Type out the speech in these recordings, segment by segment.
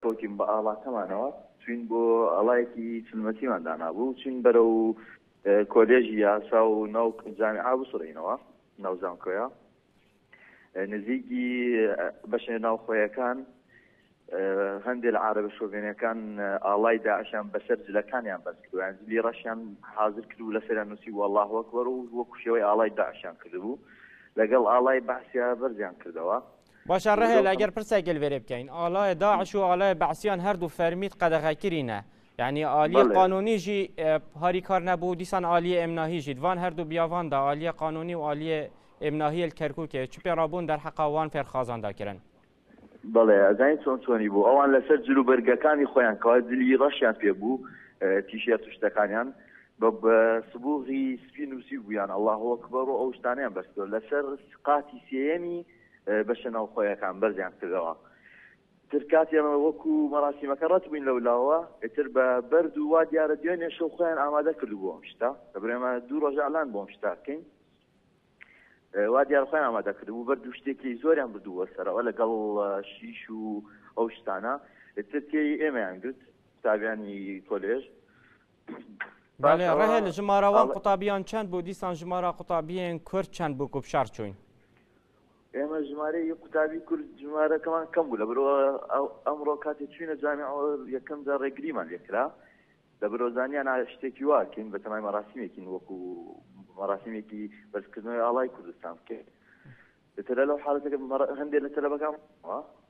کەوتین بە ئاڵاکەمانەوە چوین بۆ ئاڵایەکی 40 مەتریمان دانابوو، چوین بەرەو کۆلێژی یاسا و ناو جامیعە بسڕینەوە ناو زانکۆیە نزیکی بەشە ناوخۆیەکان. هەندێ لە عارەبە شۆڤێنەکان ئاڵای داعشیان بەسەر جلەکانیان بەرز کردووە، یان جلی ڕەشیان حازر کرد و لەسەریان نووسیبوو اللە اکبر و وەکو شێوەی ئاڵای داعشیان کردبوو، لەگەڵ ئاڵای بەعسیا بەرزیان کردەوە. باشە ڕەهێل ئەگەر پرسێک لەێرێ بکەین ئاڵای داعش و ئاڵای بەعسیان هەردوو فەرمیت قەدەغەکرینە یعنی ئالیە قانونی ژی هاریکار نەبوو دیسان ئالیە ئێمناهی ژیت وان هەردوو بیاواندا ئالیە قانونی و ئالیە ئێمناهیە کەرکوکێ چ پێڕابوون دەرحەقا وان فێرخوازاندا کرن؟ بەڵێ ئەزانی چۆن چۆنی بوو ئەوان لەسەر جل و بەرگەکانی خۆیان کەوا جلی ڕەشیان پێ بوو تیشێرت و شتەکانیان بە سبوغی سپی نووسی بوویان اللە اکبر و ئەو شتانیان بەستەوە لەسەر قاتی سێیەمی بەشە ناوخۆیەکان بەرزیان کردەوە تر کاتی ئێمە وەکو مەراسیمەکە ڕەت بووین لەولاوە ئیتر بە بەرد و وا دیارە دوێنێ شەو خۆیان ئامادە کردبوو ئەم شتە لەبەر ئێمە دوو ڕۆژ ئەعلان بۆ ئەم شتە بکەین وا دیارە خۆیان ئامادە کردبوو بەرد و شتێکی زۆریان بردووە سەرەوە لەگەڵ شیش و ئەو شتانە ئیتر تێی ئێمەیان گرت قوتابیانی کۆلێژ. بەڵێ ڕەهێل ژمارە وان قوتابیان چەند بوو دیسان ژمارە قوتابیێن کورد چەند بوو کوبشار چوین؟ ئێمە ژمارەی قوتابی کورد ژمارەکەمان کەم بوو لەبەرئەوە ئەمڕۆ کاتێ چوینە جامیعەوە یەکەم جار ڕێگریمان لێکرا لەبەرئەوە زانیان شتێکی وا کەین بەتەمای مەراسیمێکین وەکو مەراسیمێکی بەرزکردنەوەی ئاڵای کوردستان بکەین ئیتر لەو حاڵەتەکە هەندێک لە تەلەبەکان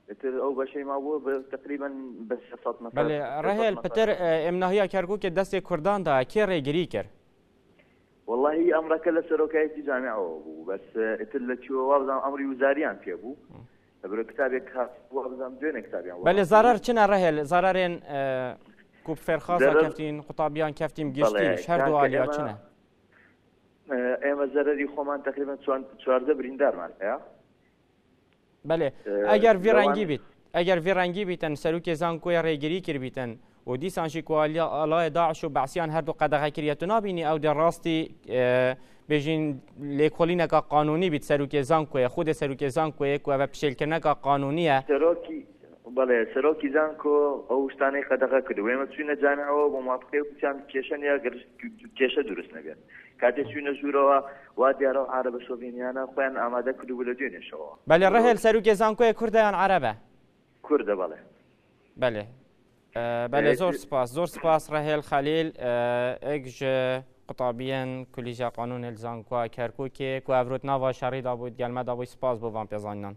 ئیتر ئەو بەشەی مابووە بە تقریبا بە 300 نەفەر. بەلێ ڕەهێل پتر ئێمناهیا کەرکوکێ دەستێ کوردان دا کێ ڕێگری کرد؟ وەڵاهی ئەمرەکە لە سەرۆکایەتی جامیعەوە بوو بەس ئیتر لە کوێوە وابزانم ئەمری وزاریان پێ بوو لەبەرئ کتابێک هات وابزانم دوێنێ کتابیان بەلێ زەرەر چنە ڕەهێل زەرەرێن کوب فێرخوازا کەفتین قوتابیان کەفتین گشتیش هەردوو ئالیا چنە؟ ئێمە زەرەری خۆمان تقریبا 14 بریندارمان هەیە. بەلێ ئەگەر ڤی ڕەنگی بیت ئەگەر ڤی ڕەنگی بیتن سەروکێ زانکۆیە ڕێگری کردبیتن و دیسانشی کوالیا ئاڵای داعش و بەعسیان هەردوو قەدەغە کریە تو نابینی ئەو دێ ڕاستی بێژین لێکۆڵینەکە قانونی بیت سەروکێ زانکۆیە خودێ سەروکێ زانکۆیە کو ئەvە پشێلکردنەکە قانونیە. سەرۆکی بەڵێ سەرۆکی زانکۆ ئەو شتانەی قەدەغە کردبوو ئێمە چوینە جامیعەوە بۆ موافقەی وتیان کێشە نیە گەر کێشە دروست نەبێت کاتێ چوینە ژوورەوە وا دیارە ئەو عارەبە شۆڤێنیانە خۆیان ئامادە کردبوو لە دوێنێشەوە. بەلێ ڕەهێل سەروکێ زانکۆیە کوردە یان عەرەبە؟ کوردە بەڵێ. بەلێ بەلێ زۆر سپاس زۆر سپاس ڕەهێل خەلیل ئێک ژ قوتابیەن کولیژە قانونێل زانکۆ کەرکوکێ کو ئەڤرۆت ناڤا شەڕی دابوویت گەلمە دابووی سپاس بۆ ڤان پێزانینان.